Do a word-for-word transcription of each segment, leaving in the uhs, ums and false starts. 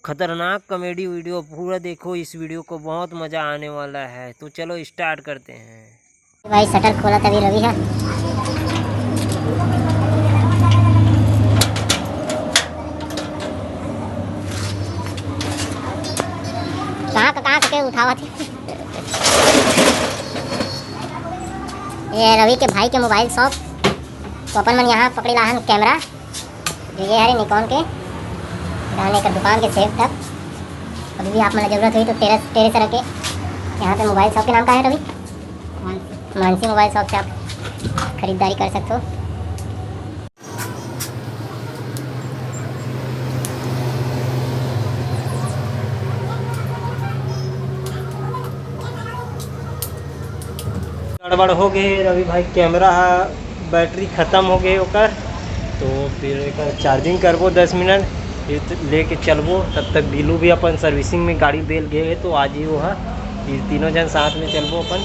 खतरनाक comedy video पूरा देखो, इस वीडियो को बहुत मजा आने वाला है। तो चलो स्टार्ट करते हैं। भाई शटर खोला तभी रवि है। कहाँ का, कहाँ के उठावा थे? ये रवि के भाई के मोबाइल शॉप। तो अपन मन यहाँ पकड़े लाहन कैमरा, जो ये हरे निकॉन के, यहाँ एकर दुकान के सेफ तक। अभी भी आप मन ला जरूरत होही तो टेरेस, टेरेसर के यहाँ पे मोबाइल शॉप के नाम का है रवि? मानसी मोबाइल शॉप से आप खरीदारी कर सकते हो। गड़बड़ हो गए रवि भाई, कैमरा हा बैटरी खत्म हो गए ओकर, तो फिर एकर चार्जिंग करबो दस मिनट, फिर त-, लेके चलबो। तब तक बिलू भी अपन सर्विसिंग में गाड़ी देल गए है, तो आज ही वो है, फिर तीनों जन साथ में चलबो अपन।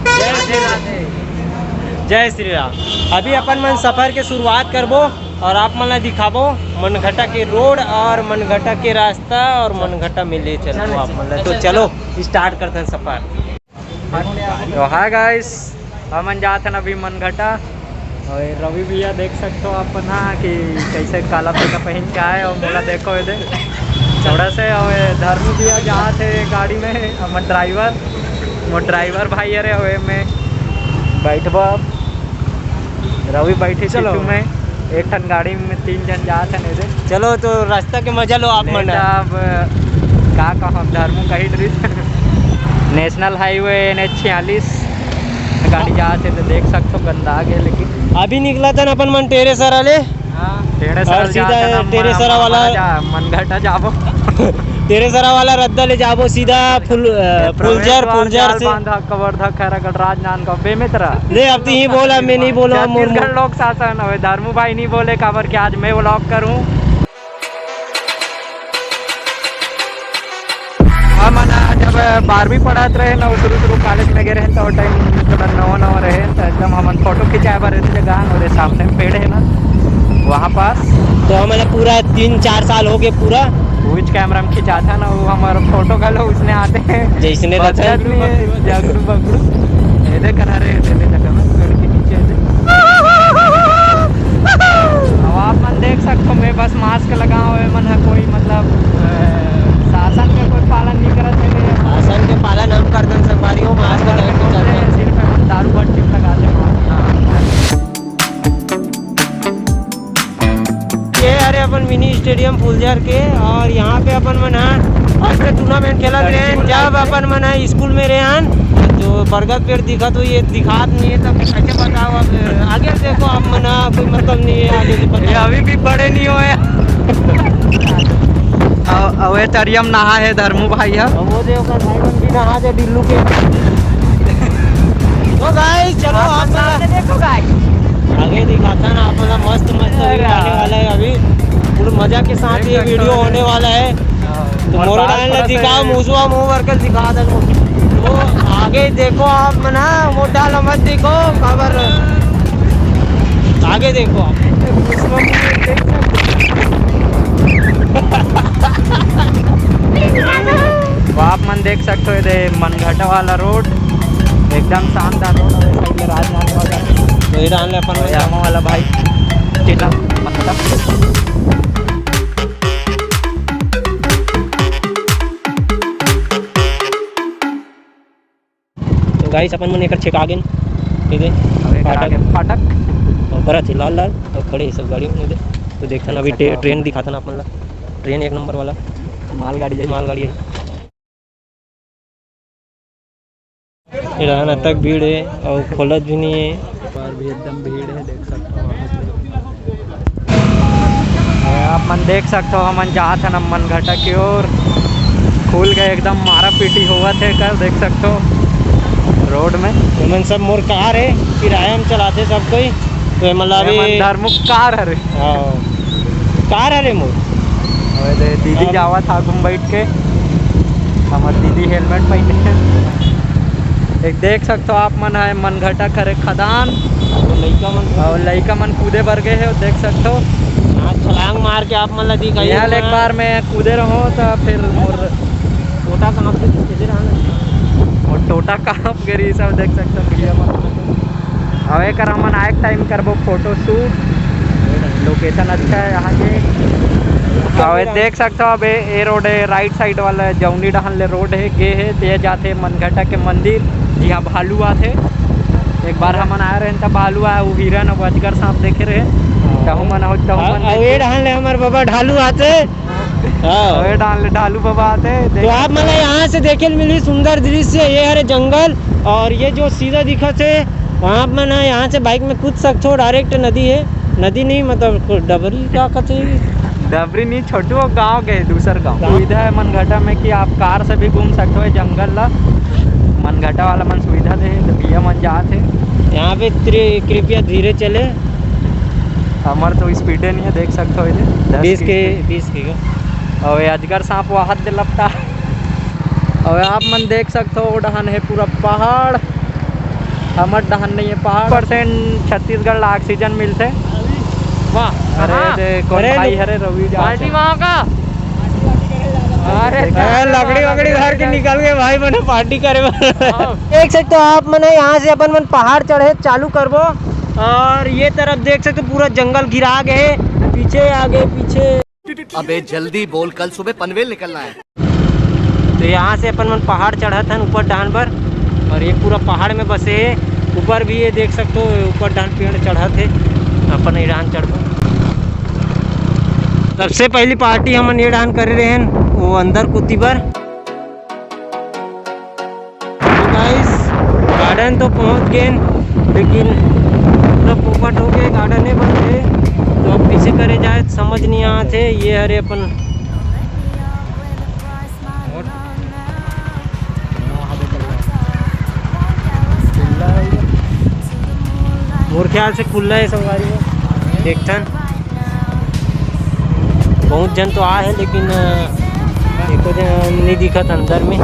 जय श्री राधे। जय श्री राम। अभी अपन मन सफर के शुरुआत करबो और आप मन ला दिखाबो मनघटा के रोड और मनघटा के रास्ता और मनघटा में ले चलबो आप मन ला। तो चलो स्टार्ट करते हैं सफर। तो हाय गाइस, हमन जात हन अभी मनघटा। और रवि भैया देख सकते हो आप ना कि कैसे काला पीला पहन के आए, और मोला देखो इधर थोड़ा से। और धर्मू भैया जात है गाड़ी में, हमर ड्राइवर, वो ड्राइवर भाई, अरे ओए में बैठबो अब। रवि बैठे चलो। सीट में, एक ठन गाड़ी में तीन जन जात हन एदे। चलो तो रास्ता के मजा लो आप मन। अब का कहब, धर्मू कही डरिस। नेशनल हाईवे एन एच छियालीस गाड़ी जात है तो देख सकते हो गंदा आ गया, लेकिन अभी निकला था ना अपन मन टेरेसरा ले। हाँ। टेढ़े और सरल सीधा जात है ना, टेढ़े सरा वाला हमारा जा, मनघटा जाबो। टेढ़े सरा वाला रद्दा ले जाबो सीधा फुल, अ, ये प्रवेश फुलझर, द्वार फुलझर जाल से। बांधा, कवर्धा, खैरागढ़, राजनांदगांव, बेमेतरा। ले, अब तो ही बोला, मैं नहीं बोला, मोर, मोर। छत्तीसगढ़ लोक शासन, अबे धर्मू भाई नहीं बोले, काबर के आज मैं व्लॉग करूँ। हमन जब बारहवीं पढ़त रहे ना, शुरू शुरू कॉलेज में गए रहे, तो टाइम थोड़ा नवा नवा रहे, तो एकदम हमन फोटो खिंचाए बर एती जगह, और ये सामने पेड़ है ना, वहाँ पास। तो हमन पूरा तीन चार साल हो गए पूरा। उच कैमरा में खिंचाता ना, वो हमारा फोटो घलो उसने आते हैं। जैसने रहता है। बदलत नहीं है, जगरू बगरू। ये देख करा रहे, ये देख जगह में, पेड़ के नीचे ये देख। अब आप मन देख सकते हो, मैं बस मास्क लगा हुए मन है, कोई मतलब, अ, शासन के कोई पालन नहीं करत है। शासन के पालन हम करथन संगवारी हो, मास्क लगा के चलथन। सिर्फ हम दारू भट्टी में लगा दे मास्क। हाँ। ये हरे अपन मिनी स्टेडियम फुलझर के, और यहाँ पे अपन मन ह first tournament खेलत रहे हैं, जब अपन मन ह स्कूल में रहे हैं। तो बरगद पेड़ दिखा तो ये दिखात नहीं है, तो कैसे बताओ? अब आगे देखो आप मन ह, कोई मतलब नहीं है आगे से ये बताओ। अभी भी बड़े नहीं हुए। अब, अब ये तरियम नहा है धर्मू भाई है। अब वो देखो भाई बन भी नहा दे डिल्लू के। तो गाइस चलो आप आप मन सामने देखो गाइस। आगे दिखाता ना आप मन ला, मस्त मस्त अरे view आने यार। वाला है अभी। फुल मजा के साथ देख ये सकते वीडियो हो। होने वाला है। हाँ। तो और मोरो बाल डाल थोड़ा सा दिखा, ये मुसवा मुंह भर के दिखा दे। तो आगे देखो आप मन ह, मोटा ला मत देखो, काबर आगे देखो आप। तो आप मन देख सकते हो, ये मनघटा वाला रोड एकदम शानदार रोड है, साइड में राजनांदगांव वाला। तो ये डाल ले अपन और यामा वाला भाई, टीला पत्ता। तो गाइस अपन मन एकर छेका गेन, ठीक है। अब एकर फाटक। आगे फाटक। और बड़ा थी लाल लाल और खड़े सब गाड़ी में दे। तो देखथन अभी अच्छा, ट्रे-, अच्छा। ट्रेन दिखाथन अपन ला, ट्रेन एक नंबर वाला। मालगाड़ी जैसे। मालगाड़ी है। ये रहन तक भीड़ है और खोलत भी नहीं है। पर भी एकदम भीड़ है, देख सकते हो आप। और आप मन देख सकते हो, हमन जात हन अब मनघटा की ओर। खुल गए एकदम, मारा पीटी होवत है कर, देख सकते हो रोड में। हमन सब मोर कार है, किराया में चलाते सब कोई। तो मतलब ये अभी मन धर्मुक कार हरे। हाँ, कार हरे मोर। अबे दे, दीदी अब जावत आगू में बैठ के, हमर दीदी हेलमेट पहने है। एक देख सकते हो आप मन है मनघटा करे खदान। वो लइका मन और लइका मन कूदे बर गए है, देख सकते हो। छलांग मार के आप मन ला दिखाई यहाँ ले एक बार मैं कूदे रहूँ तो फिर मोर टोटा कांप के कूदे रहूँ। और टोटा कांप के रही सब देख सकते हो वीडियो में। अब एकर हमन आए टाइम करबो फोटो शूट। लोकेशन अच्छा है यहाँ के। अब देख सकते हो अब ए, ए रोड है राइट साइड वाला जौनी डहन ले रोड है गे है ते जाते मनघटा के मंदिर जिहाँ भालू आथे। एक बार हमन आए रहे तब भालू आए वो हिरन अब अजगर सांप देखे रहे। तहु मन हो तहु मन अउ ए देखे। डहन ले हमर बाबा ढालू आथे। हाँ। अउ ए डहन ले ढालू बाबा आथे। तो आप मन ला यहाँ से देखे ल मिली सुंदर दृश्य, ये हरे जंगल और ये जो सीधा दिखत है वहाँ आप मन ह यहाँ से बाइक में कूद सकथो, डायरेक्ट नदी है, नदी नहीं मतलब डबरी का कथे। डबरी नहीं, छोटू गांव गए दूसर गांव। गांव। सुविधा है मनघटा में कि आप कार से भी घूम सकते हो जंगल ला। मनघटा वाला मन सुविधा दे है तो भैया मन जात है। यहाँ पे त्रि- कृपया धीरे चले। हमर तो स्पीडे नहीं है, देख सकते हो इधर दस बीस की के, स्पीड। बीस के का। और ये अजगर सांप वो हाथ दे लपटा। और आप मन देख सकते हो वो डहन है पूरा पहाड़। हमर डहन नहीं है पहाड़। परसेंट छत्तीसगढ़ ला ऑक्सीजन मिलते। वाह। अरे हाँ। दे, कौन अरे भाई लो- हरे रवि जा पार्टी वहाँ का। अरे ए, लकड़ी वकड़ी धर के निकल गए भाई मने पार्टी करे बर। हाँ। देख सकते हो आप मने यहाँ से अपन मन पहाड़ चढ़े चालू करबो। और ये तरफ देख सकते हो पूरा जंगल घिरा गए है, पीछे आगे पीछे। अबे जल्दी बोल, कल सुबह पनवेल निकलना है। तो यहाँ से अपन मन पहाड़ चढ़त हन ऊपर डहान पर। और ये पूरा पहाड़ में बसे है। ऊपर भी ये देख सकते हो ऊपर डहान पेड़ चढ़त है। अपन ये डहान चढ़बो। सबसे पहली पार्टी हमन ये डहान करे रहे हैं वो अंदर कुत्ती पर। तो गाइस, गार्डन तो पहुंच गए, लेकिन पूरा पोपट हो गए, गार्डन ही बंद है। तो अब पीछे करे जाए, समझ नहीं आते। ये हरे अपन मोर ख्याल से खुल्ला है संगवारी हो, देखथन। बहुत जन तो आ है, लेकिन अ, एको जन नहीं दिखत अंदर में।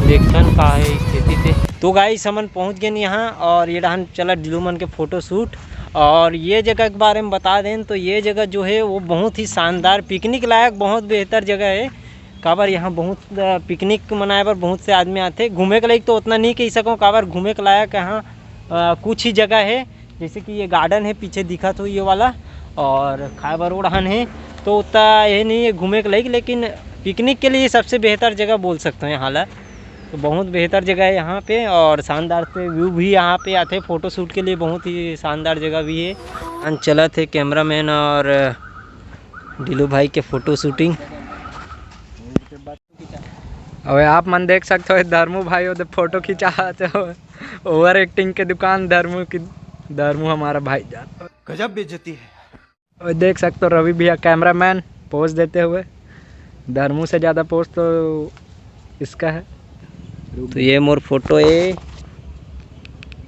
देखथन का है स्थिति ते। तो गाइस, हमन पहुंच गए यहाँ और ये डहान चला डिलू मन के फोटो शूट। और ये जगह के बारे में बता दें तो ये जगह जो है वो बहुत ही शानदार पिकनिक लायक बहुत बेहतर जगह है। काबर यहाँ बहुत अ, पिकनिक मनाए बर बहुत से आदमी आथे। घूमे के लायक तो उतना नहीं कह सकूँ, काबर घूमे के लायक यहाँ अ, कुछ ही जगह है। जैसे कि ये गार्डन है पीछे दिखत हो ये वाला, और खाए बर वो डहान है, तो उतना ये नहीं है घूमे के लायक, लेकिन पिकनिक के लिए सबसे बेहतर जगह बोल सकते हैं यहाँ ला। तो बहुत बेहतर जगह है यहाँ पे और शानदार से व्यू भी यहाँ पे आते हैं फोटो शूट के लिए, बहुत ही शानदार जगह भी है। हम चलत है कैमरा मैन और डिलू भाई के फोटो शूटिंग। अबे आप मन देख सकते हो धर्मू भाई ओदे फोटो खिंचावत हो, ओवर एक्टिंग के दुकान धर्मू की। धर्मू हमारा भाई जान। गजब बेइज्जती है। और देख सकते हो रवि भैया कैमरा मैन पोज देते हुए। धर्मू से ज़्यादा पोज तो इसका है। तो ये मोर फोटो है,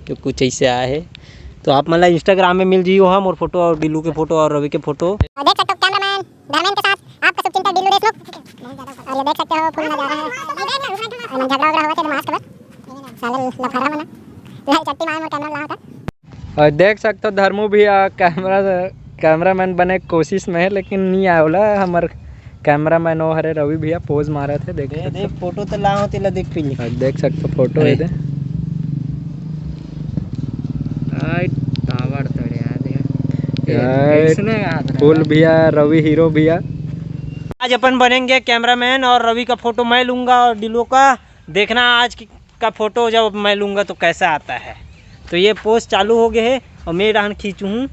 तो कुछ ऐसे आया है। तो आप मन ला इंस्टाग्राम में मिल जी हो मोर फोटो और डिलू के फोटो और रवि के फोटो। और देख सकते हो कैमरामैन धर्मेंद्र के साथ आपका शुभचिंतक डिल्लू देशमुख। और ये देख सकते हो फुल नजारा है। और झगड़ा वगड़ा हुआ थे तो मास्क पर साले लफड़ा बना। ले चट्टी मार मोर कैमरा ला होता। और देख सकते हो धर्मू भैया कैमरा कैमरामैन बने के कोशिश में है, लेकिन नहीं आया बोला। हमार कैमरामैन वो हरे रवि भैया पोज मारा थे, देख दे, सकते दे, हो। फोटो तो ला होती ला देख पहले। और देख सकते हो फोटो अरे। है दे। आई टावर तड़े आ दे। यार, कैसने हाथ रहा? फुल भैया, रवि हीरो भैया। आज अपन बनेंगे कैमरामैन और रवि का फोटो मैं लूंगा और डिलो का। देखना आज की, का फोटो जब मैं लूंगा तो कैसा आता है। तो ये पोज चालू हो गए है और मैं डहान खींचू हूँ।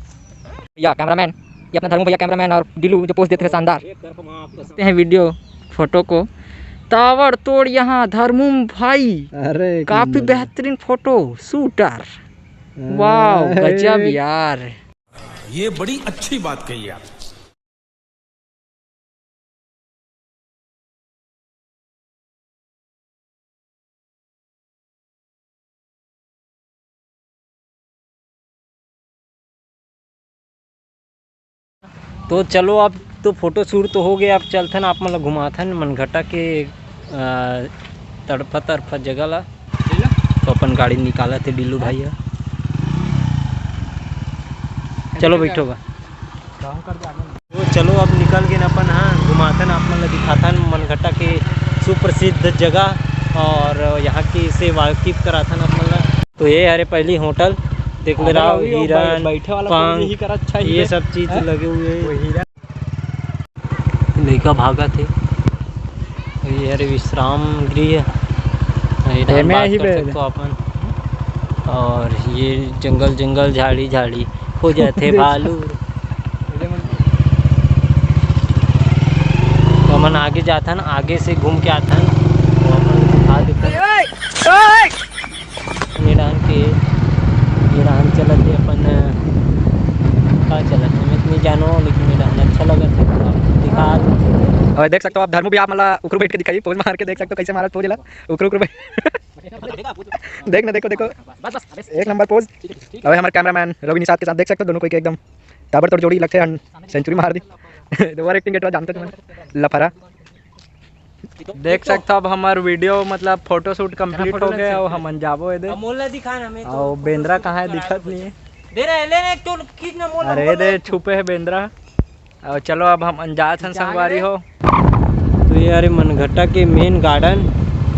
या कैमरामैन, ये अपना धर्मू भैया कैमरामैन और डिलू जो पोज देते हैं शानदार। देखते हैं वीडियो फोटो को। ताबड़तोड़ यहाँ धर्मू भाई, अरे काफी बेहतरीन फोटो शूटर। वाह, अरे। गजब यार। ये बड़ी अच्छी बात कही आप। तो चलो, अब तो फोटो शूट तो हो गया, अब चलथन आप मन ल घुमाथन मनघटा के, अ, तड़फा तड़फा जगह ला। तो अपन गाड़ी निकालत हे डिल्लू भाई ह। चलो बैठो बा। तो चलो, अब निकल गेन अपन, हाँ, घुमाथन आप मन ला, दिखाथन मनघटा के सुप्रसिद्ध जगह और यहाँ के से वाकिफ कराथन आप मन ला। तो ये हरे पहली होटल, देख ले रहा हो, हिरन, पंख, ये सब चीज लगे हुए हैं। लइका भागत हे। ये हरे विश्राम गृह, ये डाहर बात कर सकथो अपन। और ये जंगल, जंगल, झाड़ी, झाड़ी हो जाथे भालू। तो हमन आगे जाथन, आगे से घूम के आथन, तो अपन दिखा देथन। ये डाहन के, ये डाहन चलत हे अपन, का चलत हे, मैं तो नहीं जानो, लेकिन ये डाहन अच्छा लगत हे, तो आप दिखा दो। और देख सकते हो आप, धर्मू भी आप मतलब उकरू बैठ के दिखाई, पोज मार के देख सकते हो कैसे मारत पोज ला, उकरू उकरू बैठ। देख ना, देखो, देखो, एक नंबर पोज। अबे हमारे कैमरामैन रवि निषाद के साथ देख सकते हो, दोनों कोई के एकदम ताबड़तोड़ जोड़ी लगथे, सेंचुरी मार दी। ओवर एक्टिंग के तो जानते तुम्हें, लफरा। देख सकथो, अब हमर वीडियो मतलब फोटोशूट कंप्लीट हो गए, अउ हमन जाबो एदे। अब मोला दिखा ना, मैं तो अउ बेंदरा कहाँ है, दिखत नहीं है। दे रहे, ले, ले, तो खींच ना मोला, अरे मोला दे, ले। छुपे है बेंदरा। अउ चलो, अब हमन जात हन संगवारी हो। तो ये हरे मनघटा के मेन गार्डन,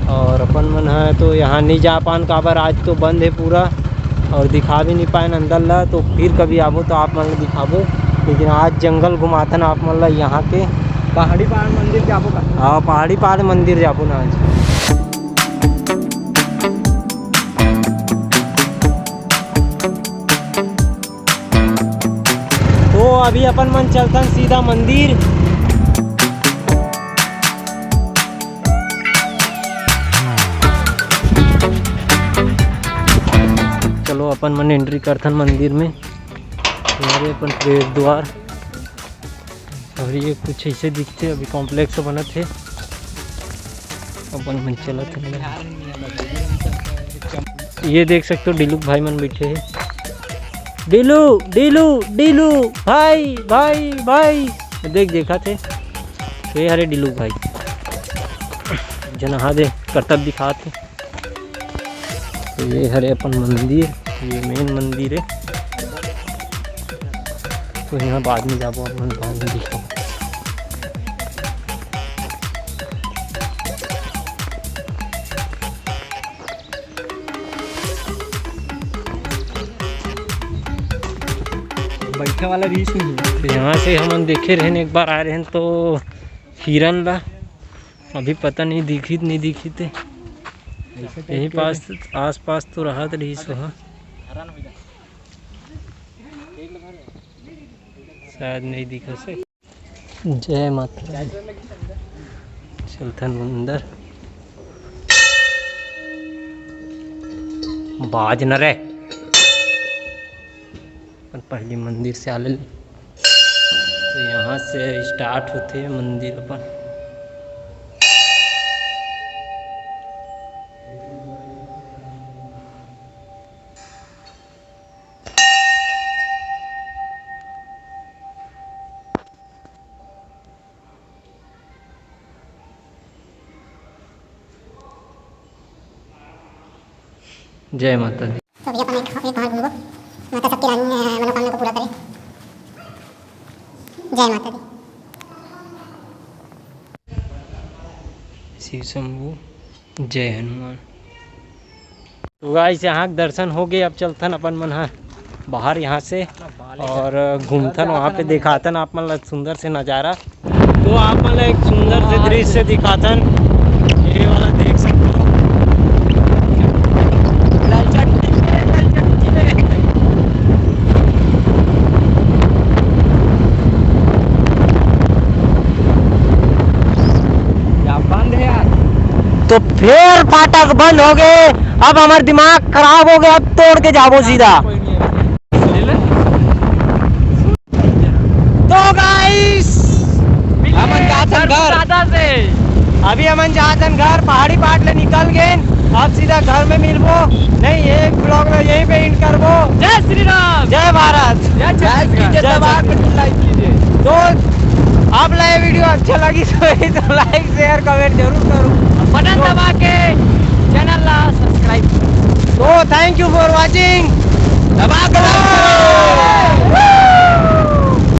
और अपन मन ह तो यहाँ नहीं जा पान, काबर आज तो बंद है पूरा। और दिखा भी नहीं पाएन अंदर ला, तो फिर कभी आबो तो आप मन ला दिखाबो। लेकिन आज जंगल घुमाथन आप मन ला यहाँ के। पहाड़ी पहाड़ मंदिर जाबो का? हाँ, पहाड़ी पहाड़ मंदिर जाबो ना आज। तो अभी अपन मन चलथन सीधा मंदिर। चलो, अपन मन एंट्री करथन मंदिर में। ये हरे अपन प्रवेश द्वार। और ये कुछ ऐसे दिखते, अभी कॉम्प्लेक्स बनत हे। अपन मन चलत हे। ये देख सकते हो, डिलुक भाई मन बैठे हैं। डिलू, डिलू, डिलू, भाई, भाई, भाई। देख, देखा थे, ये हरे डिलुक भाई। जना हा दे, करतब दिखात हे। तो ये हरे अपन मंदिर, ये मेन मंदिर है। तो यहाँ बाद में जाबो, अपन बाद में दिखाओ। बैठे वाला रीस नहीं है। तो यहाँ से हमन देखे रहन, एक बार आए रहन तो हिरन ला, अभी पता नहीं दिखित नहीं दिखित है। यही पास, आसपास तो रहत रहिस होहा। शायद नहीं दिखा से। जय माता दी। चलथन अंदर। बाज न रे। अपन पहली मंदिर से आले। तो यहाँ से स्टार्ट होथे मंदिर अपन। जय माता दी। तो अभी अपन एक, एक बार घूमबो, माता सबकी रानी, अ, मनोकामना को पूरा करे। जय माता दी। शिव शंभू, जय हनुमान। तो गाइस, यहाँ के दर्शन हो गए। अब चलथन अपन मन ह बाहर यहाँ से और घूमथन, वहाँ पे दिखाथन आप मन ला सुंदर से नज़ारा। तो आप मन ला एक सुंदर से दृश्य दिखाथन, ये वाला देख सकते हो। या बंद है यार। तो फिर फाटक बंद हो गए। अब हमार दिमाग खराब हो गया, अब तोड़ के जाबो सीधा। तो गाइस, हमन जात हन घर। दादा से। अभी हमन जात हन घर, पहाड़ी पाट ले निकल गेन। अब सीधा घर में मिलबो। नहीं, एक ब्लॉग में यहीं पे एंड करबो। जय श्री राम। जय भारत। जय छत्तीसगढ़। जय दबा के छत्तीसगढ़। लाइक कीजिए। तो आप ला ये वीडियो अच्छा लगी तो, तो लाइक, शेयर, कमेंट जरूर करो। बटन तो दबा के चैनल ला सब्सक्राइब करो। तो thank you for watching। दबा के like करो।